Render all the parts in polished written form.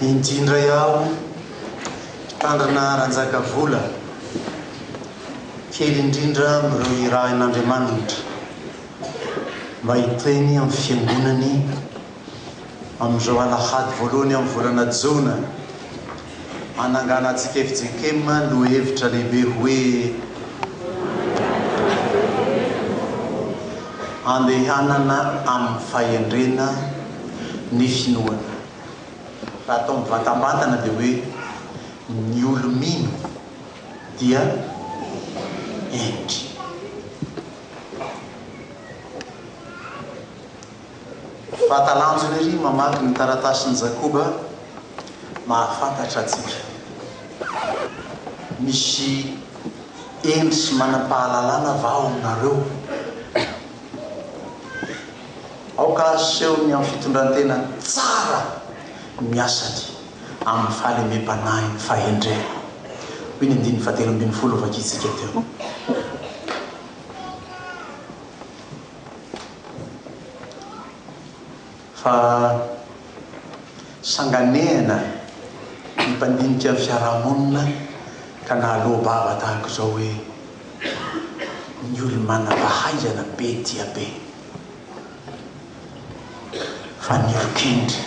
Inty indray aho, Mpitandrina Ranjakavola, kely indrindra amin'ireo irahin'Andriamanitra mba hiteny amin'ny Fiangonany amin'izao alahady voalohany amin'ny volana jona, hananganantsika fjkm lohahevitra lehibe hoe Andehanana amin'ny fahendrena ny finoana. Raha atao mivantambantana dia hoe ny olo-mino dia hendry. Fahatalanjona ery mamaky ny taratasin'i Jakoba mahafantatra antsika. Misy hendry sy manam-pahalalana va ao aminareo? Aoka asehony amin'ny fitondran-tena tsara ny asany amin'ny fahalemem-panahin'ny fahendrena. Hoy ny andininy fahatelo ambinifolo novakintsika teo. Fa sanganehana ny mpandinika ny fiarahamonina ka nahaloa-bava tahaka izao hoe ny olo-manam-pahaizana be dia be fa ny olon-kendry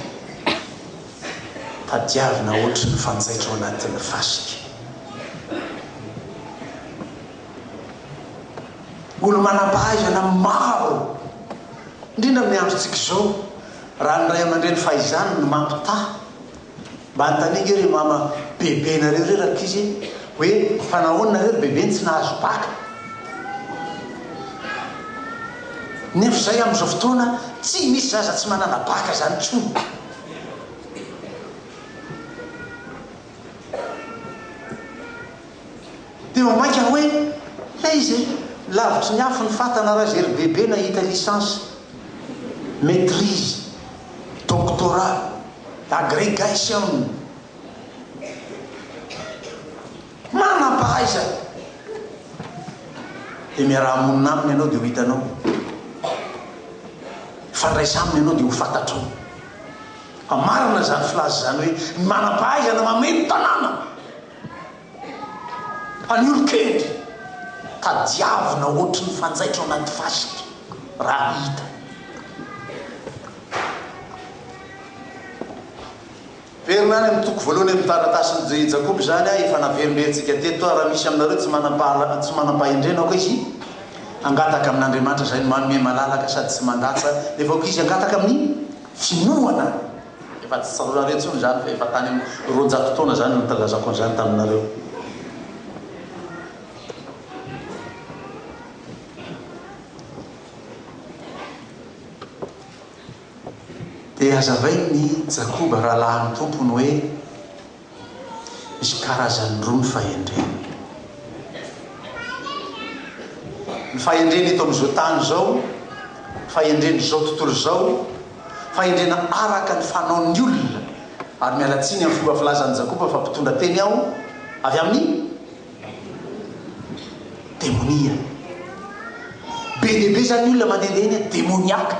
tadiavina ohatry ny fanjaitra ao anatin'ny fasika. Olo-manam-pahaizana maro, indrindra amin'ny androntsika izao, raha ny ray aman-dreny fahizany no mampitaha. Mba anontanio ange ry mama bebe-nareo ireo rankizy e, hoe fa nahoana nareo ry bebe no tsy nahazo bac? Nefa izay amin'izao fotoana tsy misy zaza tsy manana bac izany intsony. Dia vao mainka hoe hay izy e! Lavitry ny afo ny fatana raha izay ry bebe nahita licence, maitrise, doctorat, agrégation. Manam-pahaizana! Dia miaraha monina aminy ianao dia ho hitanao. Mifandraisa aminy ianao dia ho fantatrao. Fa marina izany filaza izany hoe ny manam-pahaizana mameno tanàna. Fa ny olon-kendry, tadiavina ohatry ny fanjaitra ao anaty fasika raha hita. Verina any amin'ny toko voalohany amin'ny taratasin'i Jakoba izany, efa naverimberintsika teto, raha misy aminareo tsy manam-pahala, tsy manam-pahendrena aoka izy hangataka amin'Andriamanitra izay manome malalaka sady tsy mandatsa, nefa aoka izy hangataka amin'ny finoana. Efa tsy tsaroanareo intsony izany fa efa tany amin'ny 200 taona izany no nilazako an'izany taminareo. Dia hazavain'i Jakoba rahalahin'ny Tompo ny hoe misy karazany roa ny fahendrena. Ny fahendrena eto amin'izao tany izao, fahendren'izao tontolo izao, Fahendrena araka ny fanaon'ny olona, ary miala tsiny amin'ny fomba filazan'i Jakoba fa mpitondra teny aho avy amin'ny demonia. Be dia be izany ny olona mandehandeha eny demoniaka.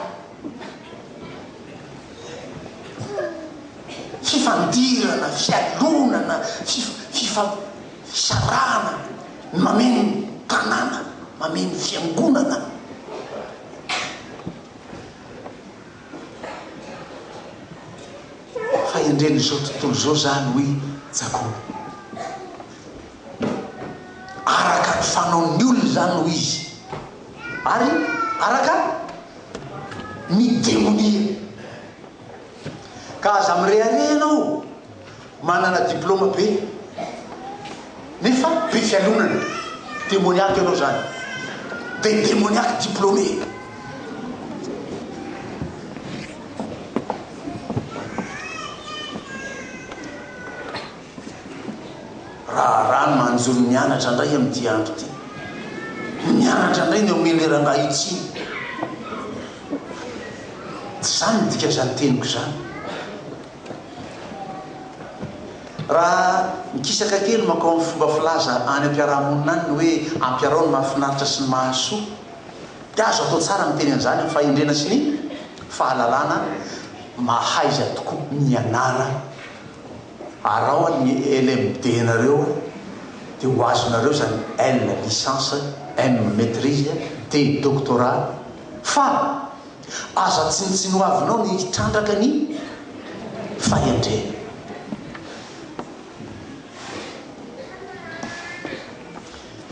Fifandirana, fialonana, fisarahana ny mameno ny tanàna, mameno ny fiangonana. Fahendren'izao tontolo izao izany, hoy Jakoba. Araka ny fanaon'ny olona izany, hoy izy, ary araka ny demonia. Ka aza mirehareha ianao manana diploma be nefa be fialonana. Demoniaque ianao izany. Dia demoniaque diplômé. Raharaha ny manjo ny mianatra indray amin'ity andro ity. Ny mianatra indray no omen'ilay rangahy io tsiny. Tsy izany no dikan'izany teniko izany. Raha mikisaka kely mankao amin'ny fomba filaza any am-piarahamonina any ny hoe ampiarao ny mahafinaritra sy ny mahasoa, dia azo atao tsara miteny an'izany amin'ny fahendrena sy ny fahalalana, mahaiza tokoa mianara. Araho ny LMD nareo dia ho azonareo izany L licence, M maitrise, D doctorat fa aza tsinontsinoavinao ny hitrandraka ny fahendrena.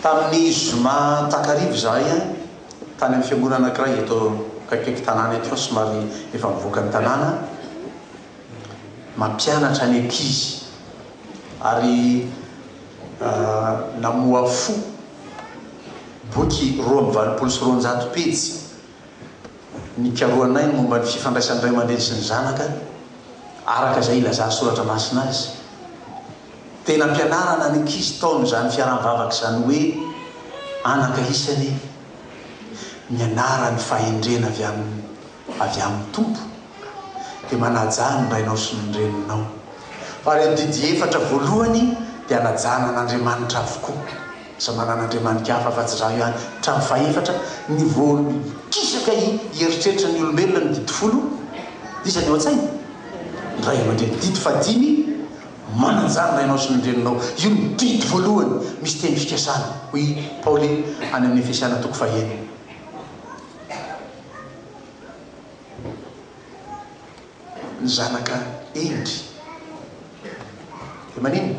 Tamin'ny zoma takariva izahay tany amin'ny fiangonana anankiray eto akaikikaiky tanàna eto fa somary efa mivoaka ny tanàna, mampianatra ny ankizy ary namoha fo boky 282 pejy nikarohanay ny momba ny fifandraisan'ny ray aman-dreny sy ny zanaka araka izay ilazan'ny soratra masina azy. Dia nampianarana ny ankizy tao amin'izany fiaraha-mivavaka izany hoe anaka isany mianara ny fahendrena avy amin'ny avy amin'ny Tompo, dia manajà ny rainao sy ny reninao. Fa ireo didy efatra voalohany dia anajana an'Andriamanitra avokoa. Aza manana andriamanika hafa afa-tsy Izaho ihany. Hatramin'ny fahefatra, ny vao mikisaka hieritreritra ny olombelona ny didy folo, iza ny ao an-tsainy? Ny ray aman-dreny. Didy fahadimy, manajà ny rainao sy ny reninao. Io no didy voalohany misy teny fikasana, hoy Paoly any amin'ny Efesiana toko fahenina. Ny zanaka hendry dia maninona?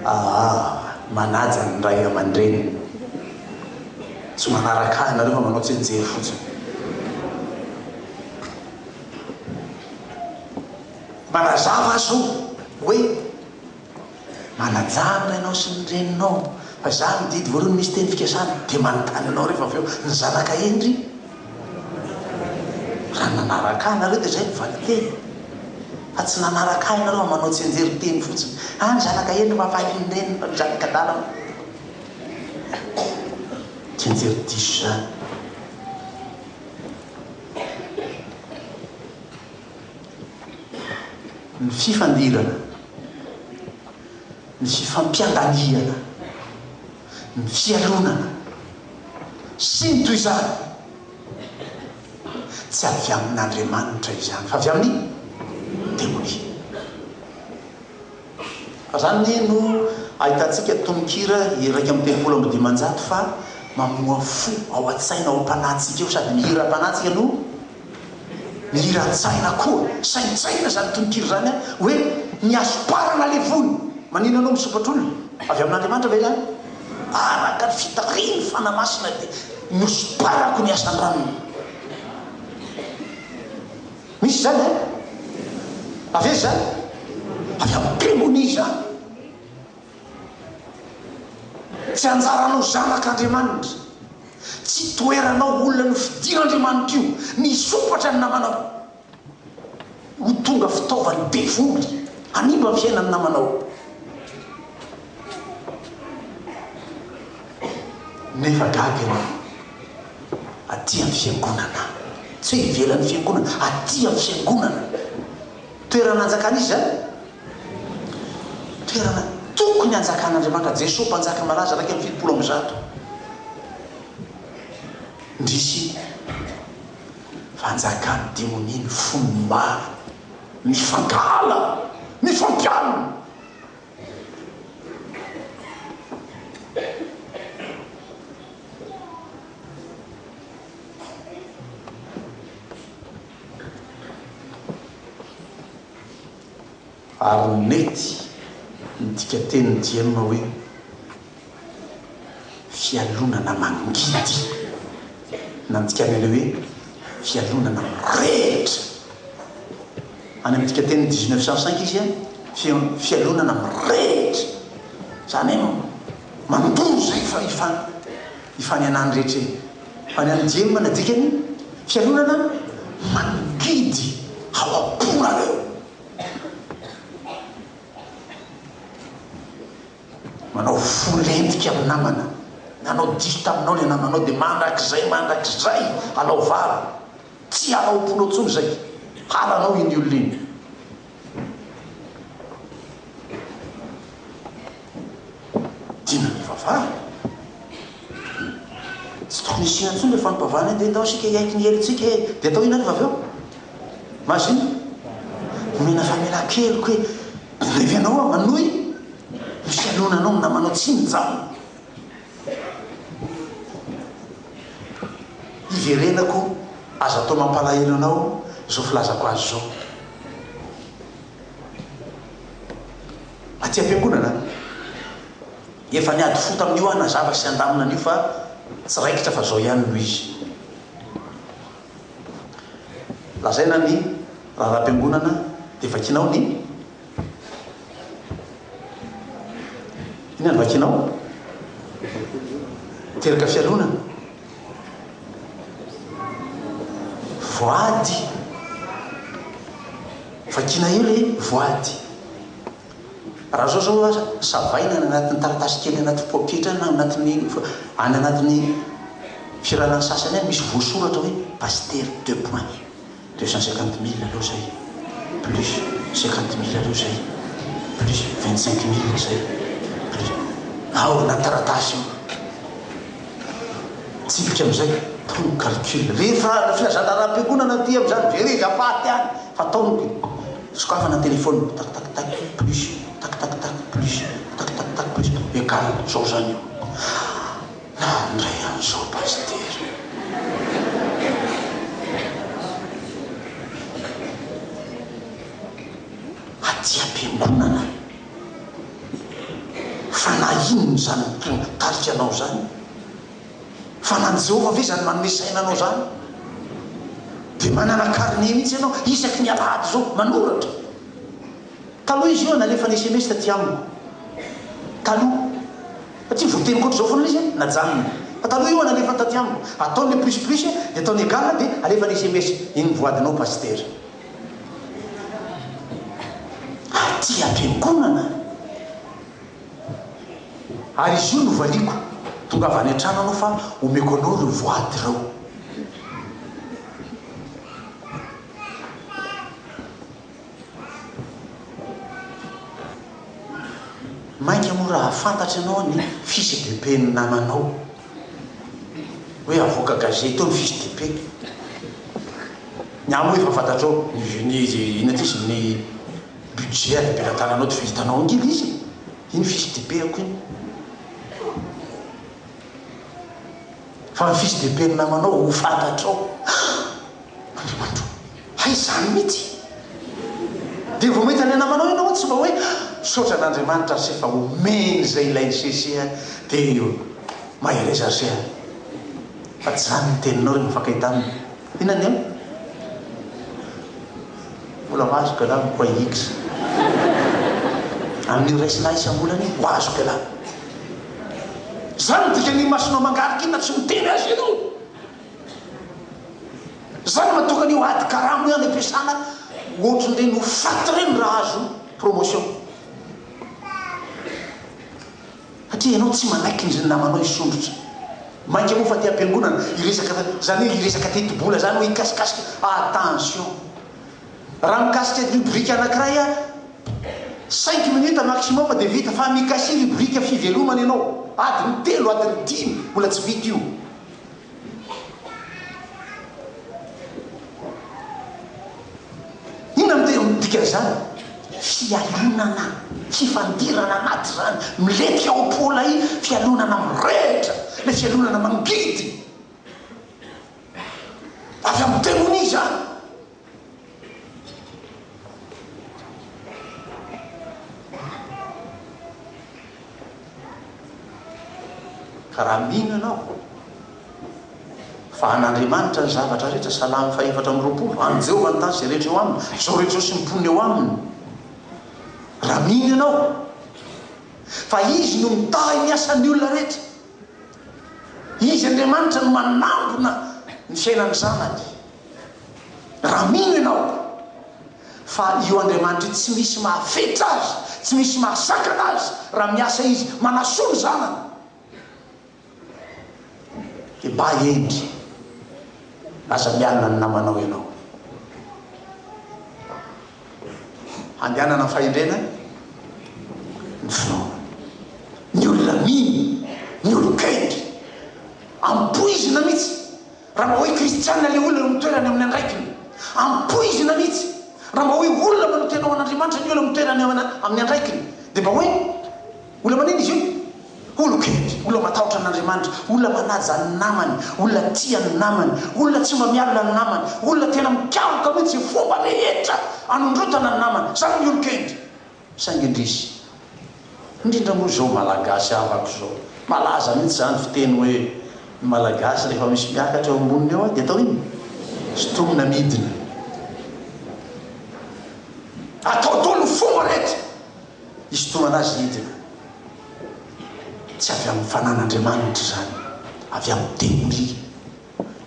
Aa manaja ny ray aman-dreniny. Tsy manaraka ahy nareo fa manao tsianjery fotsiny. Manazava azy hoe. Manajà ny rainao sy ny reninao, fa izany ny didy voalohany misy teny fikasana, dia manontany anao rehefa avy eo, ny zanaka hendry? Raha nanaraka ahy nareo dia izay no valinteny, fa tsy nanaraka ahy nareo fa manao tsianjery teny fotsiny, ah ny zanaka hendry mahafaly ny reniny fa ny zanaka adala tsianjery diso izany. Ny fifandirana, ny fifampiandaniana, ny fialonana, sy ny toy izany, tsy avy amin'Andriamanitra izany, fa avy amin'ny demonia. Fa izany anie no ahitantsika tononkira 531 fa mamoha fo ao an-tsaina, ao am-panahintsika ao, sady mihira am-panahy tsika no mihira an-tsaina koa. Saintsainina izany tononkira izany an, hoe ny hasomparana levona. Maninona anao misompatra olona? Avy amin'Andriamanitra ve izany? Araka ny fitarihin'ny Fanahy Masina dia nosomparako ny asan-dranony. Misy izany an? Avy aiza izany? Avy amin'ny demonia izany. Tsy anjaranao zanak'Andriamanitra. Tsy toeranao olona nofidin'Andriamanitra io ny hisompatra ny namanao. Ho tonga fitaovan'ny devoly hanimba ny fiainan'ny namanao. Nefa gaga ianao, aty amin'ny fiangonana, tsy hoe ivelan'ny fiangonana, aty amin'ny fiangonana, toerana anjakan'iza izany? Toerana tokony hanjakan'Andriamanitra, Jesoa Mpanjaka malaza 171. Indrisy fa anjakan'ny demonia ny fon'ny maro, mifankahala, mifampialona. Ary nety ny dikatenin'i Diem hoe fialonana mangidy, nandikana ilay hoe fialonana mirehitra. Any amin'ny dikatenin'ny 1905 izy, fialonana mirehitra. Izany hoe mandoro izay ifanenany rehetra iny. Fa ny an'i Diem nadikany fialonana mangidy ao am-ponareo. Manao fo lentika amin'ny namana. Nanao diso taminao ilay namanao dia mandrakizay mandrakizay alao vary. Tsy alao am-ponao intsony izay. Halanao iny olona iny. Dina mivavaha. Tsy tokony hisiana intsony ilay fampivavahana hoe dia ndao isika hiaiky ny helotsika e! Dia atao inona rehefa avy eo? Mahazo inona? Omena famelan-keloka e! Revy anao aho manohy ny fialonanao ny namanao tsy mijanona. Hiverenako aza atao mampalahelo anao izao filazako azy izao. Aty am-piangonana, efa niady fo tamin'io aho nazava sy handamina an'io fa tsy raikitra fa izao ihany no izy. Lazaina ny raharaham-piangonana dia vakinao ny Inona no vakinao? Teraka fialonana. Voady. Vakina eo le voady. Raha zao zao aza savaina any anatin'ny taratasy kely anaty poketra na anatin'ny any anatin'ny firanan'ny sasany any misy voasoratra hoe pasitera deux points 250 mille aloha zay plus 50 mille aloha zay plus 25 mille zay plus ao anaty taratasy io tsipika amizay atao ny calcul rehefa filazan-draharaham-piangonana aty amizany very afaty any fa atao ny Sokafana ny téléphone, tac tac tac plus tac tac tac plus tac tac tac plus égal zao zany io. Nandray an'izao pasitera. Aty am-piangonana. Fanahy inona izany mitarika anao izany? Fanahin'i Jehovah ve izany manome saina anao izany? Dia manana carnet mihitsy ianao isaky ny alahady izao, manoratra. Taloha izy io nalefany sms taty amiko. Taloha. Satria voateniko ohatr'izao foana ilay izy an, najanona. Fa taloha io nalefany taty amiko. Ataony le plus plus dia ataony égal dia alefany sms. Iny voadinao pasitera. Aty am-piangonana. Ary izy io no valiako, tongava any an-trano anao fa omeko anao ireo voady ireo. Mainka moa raha fantatra ianao ny fiche de paie ny namanao, hoe avoaka gazety eo ny fiche de paie. Ny ahy moa efa fantatrao, ny ny inona ty izy, ny budget any am-pelatananao dia efa hitanao ange ilay izy e! Iny fiche de paie-ko iny. Fa ny fiche de paie-n'ny namanao ho fantatrao. Andriamanitra o! Hay izany mihitsy! Dia vao mahita ilay namanao ianao tsy mba hoe misaotra an'Andriamanitra ry se fa omeny izay ilain'i sese a! Dia mahereza ry se a! Fa tsy izany ny teninao rehefa mifankahita aminy. Inona ny eo? Mbola ho azoko ialahy ny point X. Amin'io raisina isam-bolana io, ho azoko ialahy. Izany no dikan'ny imasonao mangarika iny na tsy miteny aza ianao. Izany no mahatonga an'io ady karama io any am-piasana ohatran'ireny ho faty ireny raha azo promotion. Satria ianao tsy manaiky ny namanao hisondrotra. Mainka moa fa aty am-piangonana, hiresaka, izany hoe hiresaka teti-bola izany hoe hikasikasika, attention! Raha mikasika rubrique anankiray aho, cinq minutes maximum dia vita, fa mikasih rubrique fivelomana ianao, adiny telo, adiny dimy, mbola tsy vita io. Inona no dikan'izany? Fialonana, fifandirana anaty izany, milentika ao am-po ilay fialonana mirehitra, ilay fialonana mangidy. Avy amin'ny demonia izany. Ka raha mino ianao fa an'Andriamanitra ny zavatra rehetra, Salamo faha-24, an'i Jehovah ny tany sy izay rehetra eo aminy, izao rehetra izao sy ny mponina eo aminy. Raha mino ianao fa Izy no mitahy ny asan'ny olona rehetra, Izy Andriamanitra no manambina ny fiainan'ny zanany. Raha mino ianao fa io Andriamanitra io tsy misy mahafetra Azy, tsy misy mahasakana Azy raha miasa Izy manasoa ny zanany, dia mba hendry, aza mialona ny namanao ianao. Handehanana ny fahendrena, ny finoana. Ny olona mino, ny olon-kendry, ampoizina mihitsy. Raha mba hoe kristiana ilay olona eo amin'ny toerany, eo amin'ny andraikiny. Ampoizina mihitsy. Raha mba hoe olona manao tena ho an'Andriamanitra ny olona mitoerany amin'ny andraikiny, dia mba hoe olona manina izy io? Olon-kendry, olona matahotra an'Andriamanitra, olona manaja ny namany, olona tia ny namany, olona tsy mba mialona ny namany, olona tena mikaroka mihitsy izay fomba rehetra hanondrotana ny namany. Izany ny olon-kendry. Saingy indrisy. Indrindra moa izao Malagasy havako izao. Malaza mihitsy izany fiteny hoe ny Malagasy rehefa misy miakatra eo amboniny eo dia atao inona? Sintomina midina. Atao daholo ny fomba rehetra hisintomana azy hidina. Tsy avy amin'ny fanan'Andriamanitra izany, avy amin'ny demonia.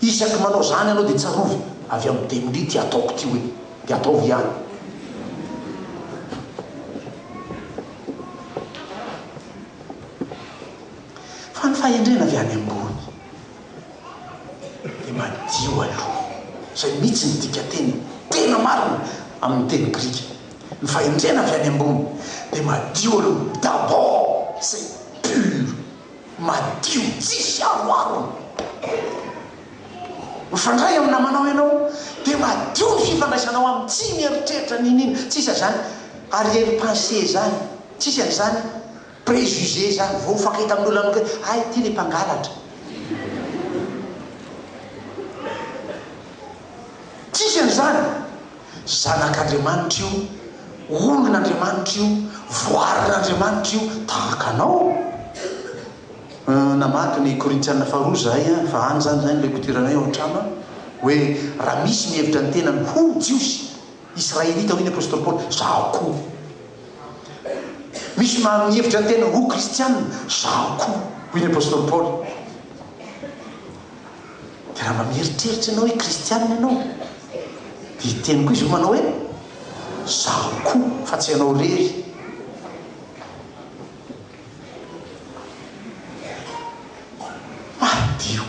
Isaky manao izany ianao dia tsarovy, avy amin'ny demonia ity ataoko ity hoe, dia ataovy ihany. Fa ny fahendrena avy any ambony dia madio aloha. Izay mihitsy ny dikanteny tena marina amin'ny teny grika. Ny fahendrena avy any ambony dia madio aloha, d'abord c'est pur, madio, tsisy aroarony. Mifandray amin'ny namanao ianao dia madio ny fifandraisanao aminy, tsy mieritreritra n'inon'inona, tsisy an'izany arrière pensée izany, tsisy an'izany préjugé izany, vao mifankahita amin'olona anao hoe hay ity ilay mpangalatra. Tsisy an'izany. Zanak'Andriamanitra io, olon'Andriamanitra io, voarin'Andriamanitra io, tahaka anao. Namaky ny Korintiana faharoa izahay an, fa any izany izay ny lecture-nay ao an-trano an, hoe raha misy mihevitra ny tenany ho Jiosy, Israelita hoy ny Apostoly Paoly, izaho koa. Misy mihevitra ny tenany ho Kristiana, izaho koa, hoy ny Apostoly Paoly. Dia raha mba mieritreritra ianao hoe kristianina ianao, dia hiteny koa izy io manao hoe, Izaho koa, fa tsy ianao irery. Madio.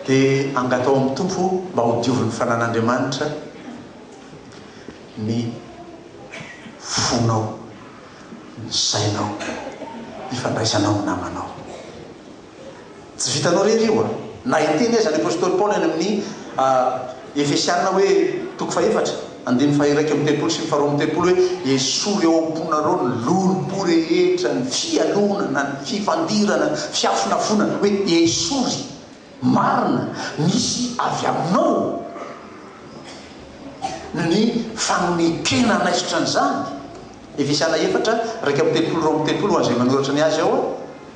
Dia angataho amin'ny Tompo mba hodiovin'ny fanan'Andriamanitra ny fonao. ny sainao, ny fandraisanao ny namanao. Tsy vitanao irery io a! Na hiteny aza ny Apostoly Paoly any amin'ny Efesiana hoe toko fahefatra, andininy faha-31 sy ny faha-32 hoe, Esory ao am-ponareo ny lolompo rehetra, ny fialonana, ny fifandirana, ny fiafonafonana, hoe esory, marina, misy avy aminao ny fanekena hanaisotra an'izany. Efesiana efatra, 31, 32 ho an'izay manoratra ny azy ao a,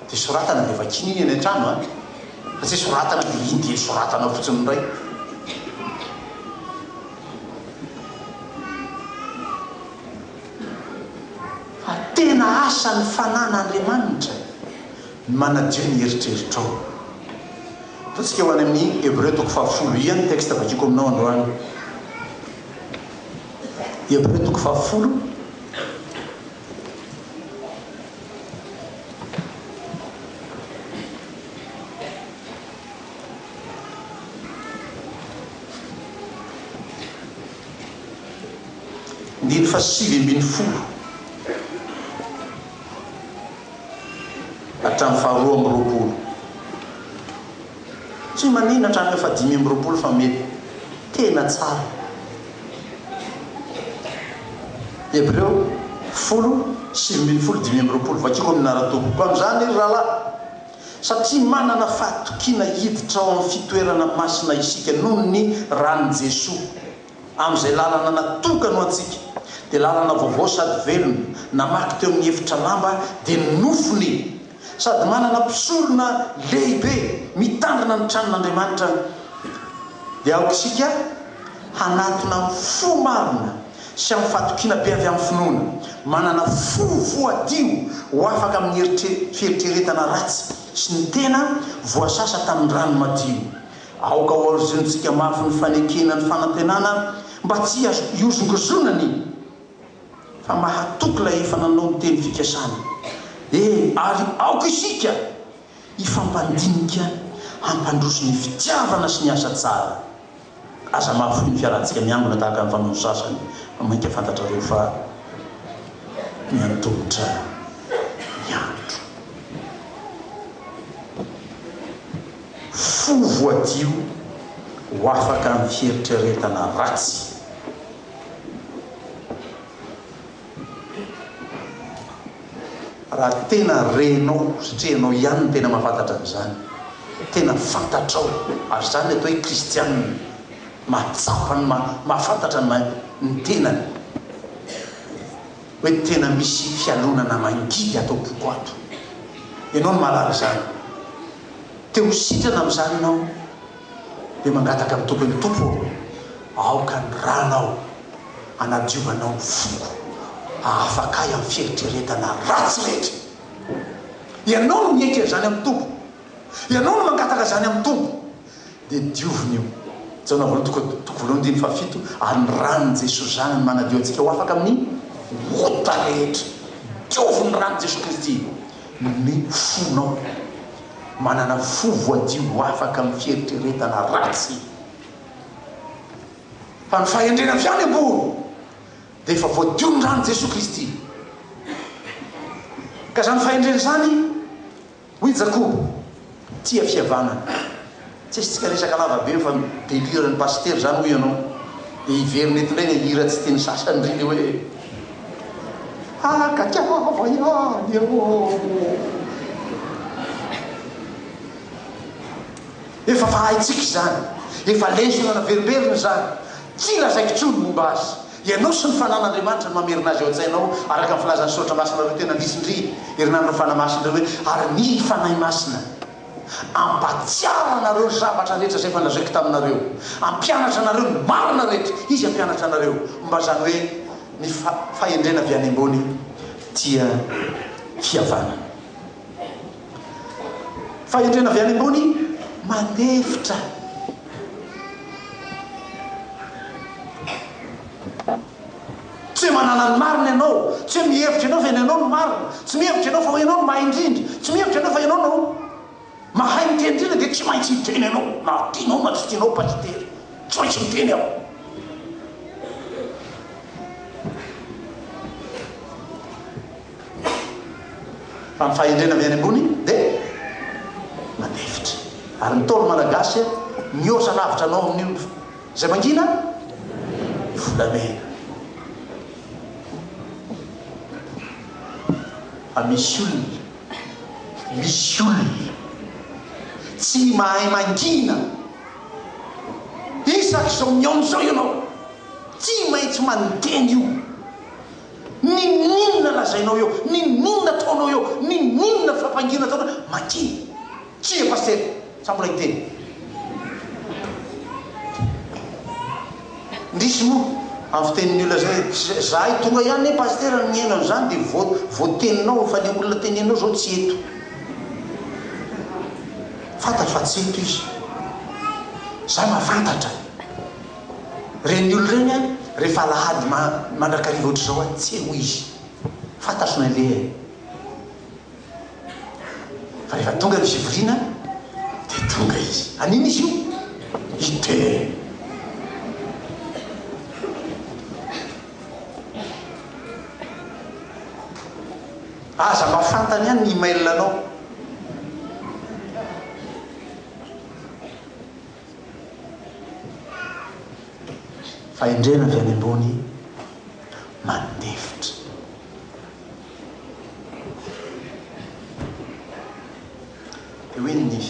dia soratana dia vakiana iny any an-trano a, fa tsy hoe soratana dia iny dia soratana fotsiny indray. Fa tena asan'ny fanan'Andriamanitra ny manadio ny eritreritrao. Ataontsika ho any amin'ny Hebreo toko fahafolo ihany ny texte vakiako aminao androany. Hebreo toko fahafolo. Andininy fahasivy ambinifolo hatramin'ny faharoa ambiroapolo. Tsy manina hatramin'ny faha 25 fa mety tena tsara. Hebreo folo, 19, 25, Vakiko amin'ny anaran-Tompo. Koa amin'izany, ry rahalahy, satria manana fahatokiana hiditra ao amin'ny fitoerana masina isika noho ny ran'i Jesoa, amin'izay lalana natokany ho antsika, dia lalana vaovao sady velona, namaky teo amin'ny efitra lamba, dia ny nofony, Sady manana mpisorona lehibe mitandrina ny tranon'Andriamanitra, dia aoka isika hanatona amin'ny fo marina sy amin'ny fahatokiana be avy amin'ny finoana, manana fo voadio ho afaka amin'ny fieritreretana ratsy sy ny tena voasasa tamin'ny rano madio. Aoka hohazonintsika mafy ny fanekena ny fanantenana mba tsy hihozongozonany. Fa mahatoky ilay efa nanao ny teny fikasana. Eny, ary aoka isika hifampandinika hampandroso ny fitiavana sy ny asa tsara. Aza mahafoy ny fiarantsika miangona tahaka ny fanaon'ny sasany, fa mainka fantatrareo fa miantomotra ny andro. Fo voadio. Ho afaka amin'ny fieritreretana ratsy. Raha tena renao, satria ianao ihany no tena mahafantatra an'izany, tena fantatrao, ary izany ny atao hoe kristianina, mahatsapa ny mahafantatra ny ny tenany, hoe tena misy fialonana mangidy ato am-poko ato. Ianao no mahalala izany. Te ho sitrana amin'izany ianao, dia mangataka amin'ny Tompo hoe, Tompo ô, aoka ny ranao hanadiovanao ny foko, hahafaka ahy amin'ny fieritreretana ratsy rehetra. Ianao no miaiky an'izany amin'ny Tompo. Ianao no mangataka izany amin'ny Tompo. Dia dioviny io. Jaona voalohany toko toko voalohany andininy fahafito, ary ny ran'i Jesoa Zanany manadio antsika ho afaka amin'ny ota rehetra. Diovy ny ran'i Jesoa Kristy ny fonao. Manana fo voadio ho afaka amin'ny fieritreretana ratsy. Fa ny fahendrena avy any ambony dia efa voadion'ny ran'i Jesoa Kristy. Ka izany fahendrena izany, hoy Jakoba, tia fihavanana. Tsy asiantsika resaka lava be fa délire ny pasitera izany hoy ianao. Dia hiverina eto indray ilay hira tsy tian'ny sasany indrindra hoe Akatiava ihany ô. Efa fa haintsika izany. Efa lesona naverimberina izany. Tsy lazaiko intsony momba azy. Ianao sy ny Fanahin'Andriamanitra no mamerina azy ao an-tsainao, araka ny filazan'ny Soratra Masina ireo tena nisy ndry herinandro ny Fanahy Masina ireo hoe, Ary ny Fanahy Masina hampahatsiaro anareo ny zavatra rehetra izay efa nolazaiko taminareo, hampianatra anareo ny marina rehetra. Izy hampianatra anareo momba izany hoe ny fahendrena avy any ambony tia fihavanana. Fahendrena avy any ambony mandefitra. Tsy hoe manana ny marina ianao, tsy hoe mihevitra ianao fa ianao no marina, tsy mihevitra ianao fa hoe ianao no mahay indrindra, tsy mihevitra ianao fa ianao no mahay miteny indrindra dia tsy maintsy hiteny ianao na tianao na tsy tianao pasitera, tsy maintsy miteny aho. Fa ny fahendrena avy any ambony dia mandefitra. Ary ny Ntaolo Malagasy mihoatra lavitra anao amin'io. Izay mangina volamena. Fa misy olona, misy olona tsy mahay mangina. Isak'izao mihaona izao ianao, tsy maintsy maninteny io. N'inon'inona lazainao eo, n'inon'inona ataonao eo, n'inon'inona fampangina ataonao, mangina. Tsia Pasitera, za mbola hiteny. Indrisy moa, amin'ny fitenin'ny olona zay, zahay tonga ihany anie Pasitera no nihaino an'izany dia voa, voateninao fa le olona teneninao zao tsy eto. Fantatro fa tsy eto izy. Za mahafantatra. Reny olona ireny an, rehefa alahady mandrakariva ohatr'izao an, tsy eo izy. Fantatro ny alehany. Fa rehefa tonga ny fivoriana dia tonga izy. An'inona izy io? Hiteny. Aza mba fantany ihany ny email anao. Fahendrena avy any ambony mandefitra. Dia hoy ny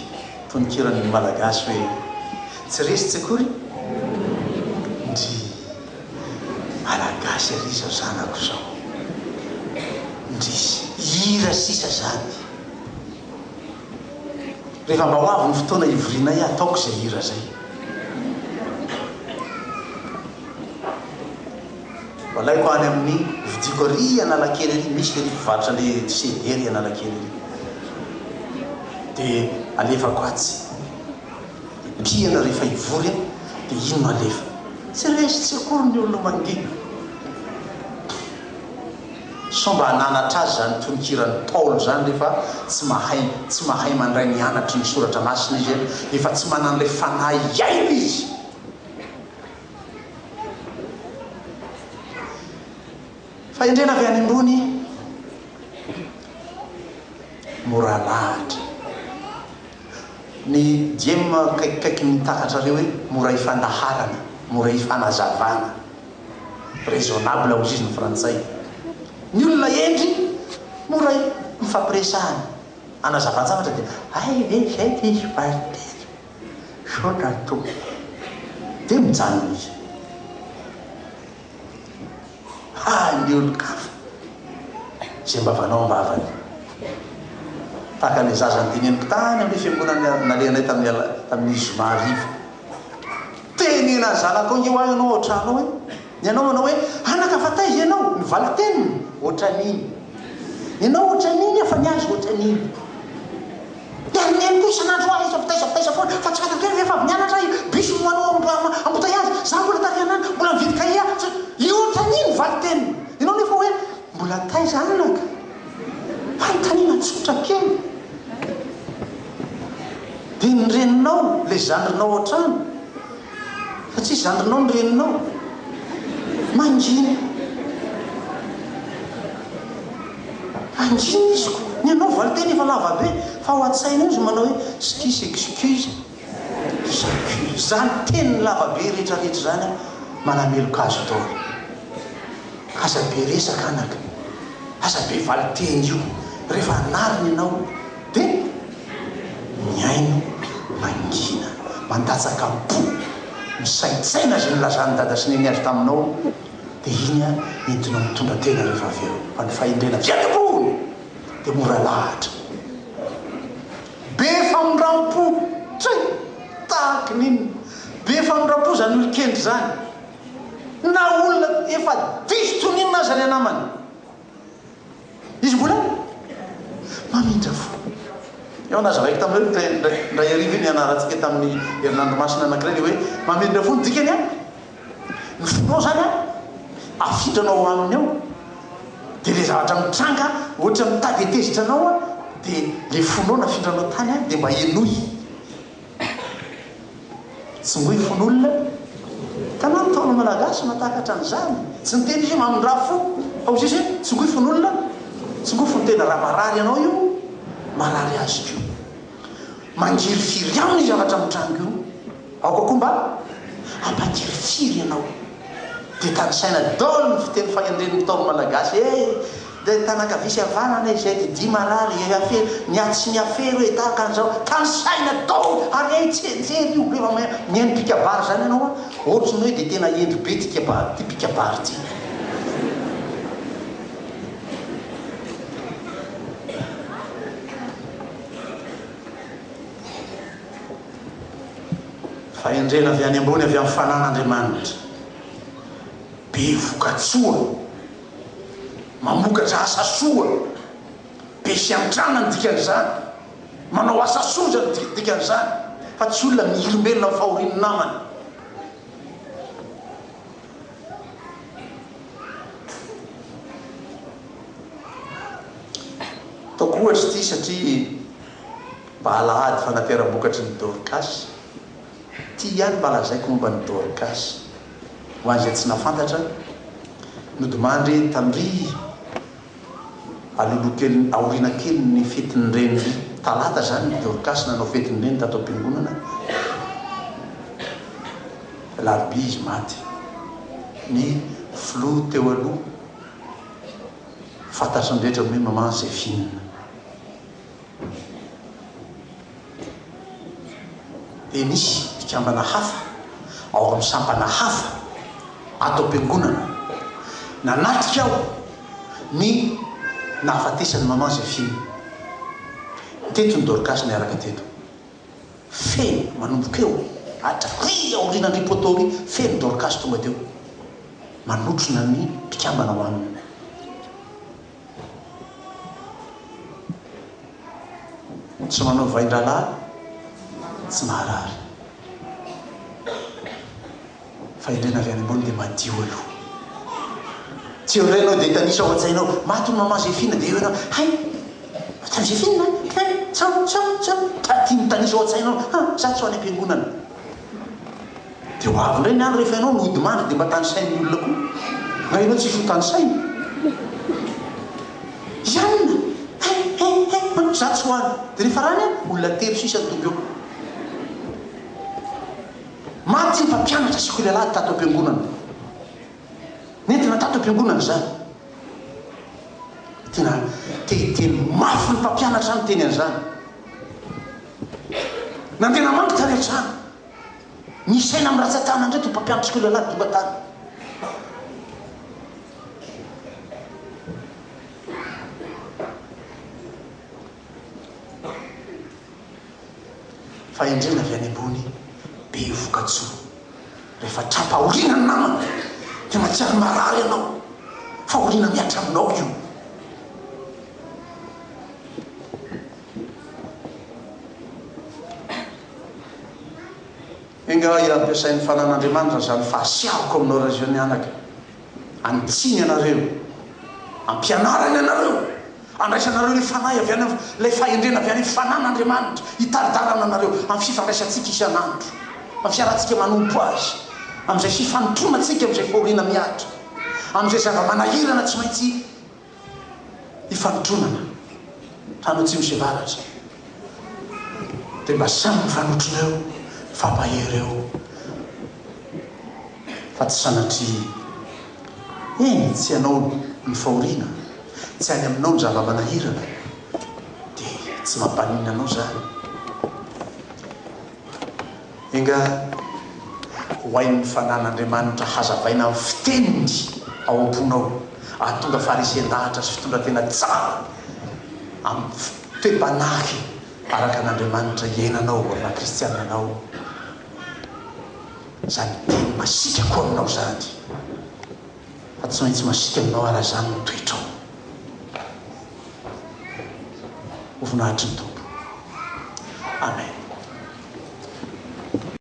tononkiran'ny Malagasy hoe, Tsy resy tsy akory ndry Malagasy ary izao zanako izao. Indrisy, hira sisa izany. Rehefa mba ho avy ny fotoana hivorianay hataoko izay hira izay. Ho alaiko any amin'ny vidiako ary Analakely ary, misy ery mpivarotra le CD ery Analakely ery. Dia alefako atsy. Dia pihana rehefa hivory aho, dia iny no alefa. Tsy resy tsy akory ny olona mangina. Sao mba hananatra azy izany tononkiran'i Paoly izany rehefa tsy mahay tsy mahay mandray ny anatry ny soratra masina izy, efa tsy manan'ilay fanahy hihaino izy. Fahendrena avy any ambony, mora alahatra. Ny diem akaikikaiky ny takatrareo hoe. mora ifandaharana, mora ifanazavana. Raisonnable hozy izy ny frantsay. Ny olona hendry mora ifampiresahana, anazavan-javatra dia hay ve izay ity izy pasitera? Misaotra tompoko. Dia mijanona izy. Ha ny olon-kafa izay mba vanao am-bavany. Tahaka ilay zaza nodineniko tany amin'ilay fiangonana nalehanay tamin'ny tamin'ny zoma hariva. Tenena ny zanakao nge hoa ianao ao an-trano ao e. Ny anao manao hoe, anaka fa taiza ianao? Ny valin-teniny, ohatran'iny. Ny anao ohatran'iny fa ny azy ohatran'iny. Dia ary neny koa isan'andro hoa aiza taiza taiza foana fa tsy fantatro hoe rehefa avy nianatra aho bus no manao embouteillage za mbola tary anany mbola mividy cahier aho tsy io ohatran'iny valin-teniny ianao nefa hoe mbola taiza anaka? Fanontaniana tsotra kely dia ny reninao le zandrinao ao an-trano Fa tsy zandrinao ny reninao. Mangina. Mangina izy ko. Ny anao valinteny efa lava be fa ao an-tsaina ao izy manao hoe skis excuse j'accuse. Zany teniny lava be rehetra rehetra zany an manameloka azy daholo. Aza be resaka anaka. Aza be valinteny io. Rehefa anarina ianao dia. Mihaino, mangina, mandatsaka am-po, misaintsaina izay nilazan'i Dada sy Neny azy taminao, dia iny entinao mitondra tena rehefa avy eo. Fa ny fahendrena avy any ambony dia mora lahatra. Be famindram-po, tsoy! Tahaky ny inona? Be famindram-po izany olon-kendry izany. Na olona efa diso toy ny inona aza ny anamany. Izy mbola mamindra fo. Eo nazavaiko taminareo indray indray hariva iny nianarantsika tamin'ny herinandro masina anankiray ilay hoe mamindra fo ny dikany an, ny fonao zany an afindranao ao aminy ao dia ilay zavatra mitranga ohatra mitady hatezitra anao an dia ilay fonao nafindranao tany an dia mba henoy. Tsongoy fon'olona. Hitanao ny Ntaolo Malagasy mahatakatra an'izany. Tsy niteny izy hoe mamindrà fo, fa hoy izy hoe tsongoy fon'olona, tsongoy fon-tena. Raha marary anao io, marary azy koa. Mangirifiry aminy io zavatra mitranga io. Aoka koa mba hampangirifiry anao. Dia tanisaina daholo ny fiteny fahendren'ny Ntaolo Malagasy e! Dia tanakavia sy havanana izay didia marary e afero ny atsy sy ny afero e tahaka an'izao tanisaina daholo ary hay tsianjery io rehefa mihaino mpikabary izany ianao an ohatry ny hoe dia tena hendry be ity kabary ity mpikabary ity. Fahendrena avy any ambony avy amin'ny fanan'Andriamanitra. Be vokatsoa. Mamokatra asa soa. Be fiantrana ny dikan'izany. Manao asa soa izany dikan'izany. Fa tsy olona mihirim-belona amin'ny fahorian'ny namany. Ataoko ohatra ity satria mba alahady fanateram-bokatry ny Dorcas. Ity ihany mba lazaiko momba ny Dorcas. Ho an'izay tsy nahafantatra, nodimandry tamin'ny aloloha kely, aoriana kelin'ny fetin'ny reny talata izany ny Dorcas nanao fetin'ny reny tato am-piangonana. Alarobia izy maty. Ny filoha teo aloha, fantatry ny rehetra hoe Maman Zéphine. Dia nisy mpikambana hafa ao amin'ny sampana hafa ato am-piangonana nanatrika aho ny nahafatesan'i Maman Zéphine. Teto ny Dorcas niaraka teto. Feno manomboka eo hatrary aorianan'ry poteau ry, feno Dorcas tonga teo manotrona ny mpikambana ao aminy. Tsy manao vain-drahalahy, tsy maharary. Fahendrena avy any ambony dia madio aloha. Tsy eo indray ianao dia hitanisa ao an-tsainao, maty ny maman Zéphine dia eo ianao, hay! Maty Zéphine a! Hay! Tsao! Tsao! Tsao! Ty mitanisa ao an-tsainao, ha! Za tsy ho any am-piangonana. Dia ho avy indray ny andro rehefa ianao no hodimandry dia mba tanisain'ny olona koa. Na ianao tsisy ho tanisaina. Ianona! He! He! He! Manao za tsy ho any. Dia rehefa rany an, olona telo sisa no tonga eo. Maty ny mpampianatra sekoly alahady tato am-piangonana. Nentina tato am-piangonana izany. Tena te hiteny mafy ny mpampianatra niteny an'izany. Nandeha namangy tany an-trano. Nisaina amin'ny ratsan-tanana indray ity mpampianatra sekoly alahady tonga tany. Fahendrena avy any ambony, be vokatsoa. Rehefa tra-pahoriana ny namana dia mahatsiaro marary ianao. Fahoriana mihatra aminao io. Enga ahy ampiasain'ny fanan'Andriamanitra izany fahasiahako aminao Raziony anaka. Anitsiny ianareo, ampianarany anareo, andraisanareo ilay fanahy avy any ilay fahendrena avy any amin'ny fanan'Andriamanitra hitari-dalana anareo amin'ny fifandraisantsika isan'andro, amin'ny fiarahantsika manompo Azy, amin'izay fifanompoanantsika amin'izay fahoriana mihatra, amin'izay zava-manahirana tsy maintsy Ifanotronana, trano atsimo sy avaratra, dia mba samy mifanotrona eo, mifampahery eo, fa tsy sanatria, eny, tsy anao ny fahoriana, tsy any aminao ny zava-manahirana, dia tsy mampaninona anao izany. Enga ho hain'ny fanan'Andriamanitra hazavaina amin'ny fiteniny ao am-ponao, hahatonga faharesen-dahatra sy fitondran-tena tsara amin'ny toe-panahy araka an'Andriamanitra iainanao amin'ny maha kristiana anao izany teny masiaka koa aminao izany, fa tsy maintsy masiaka aminao ary izany no toetrao. Ho voninahitry ny Tompo. Amen.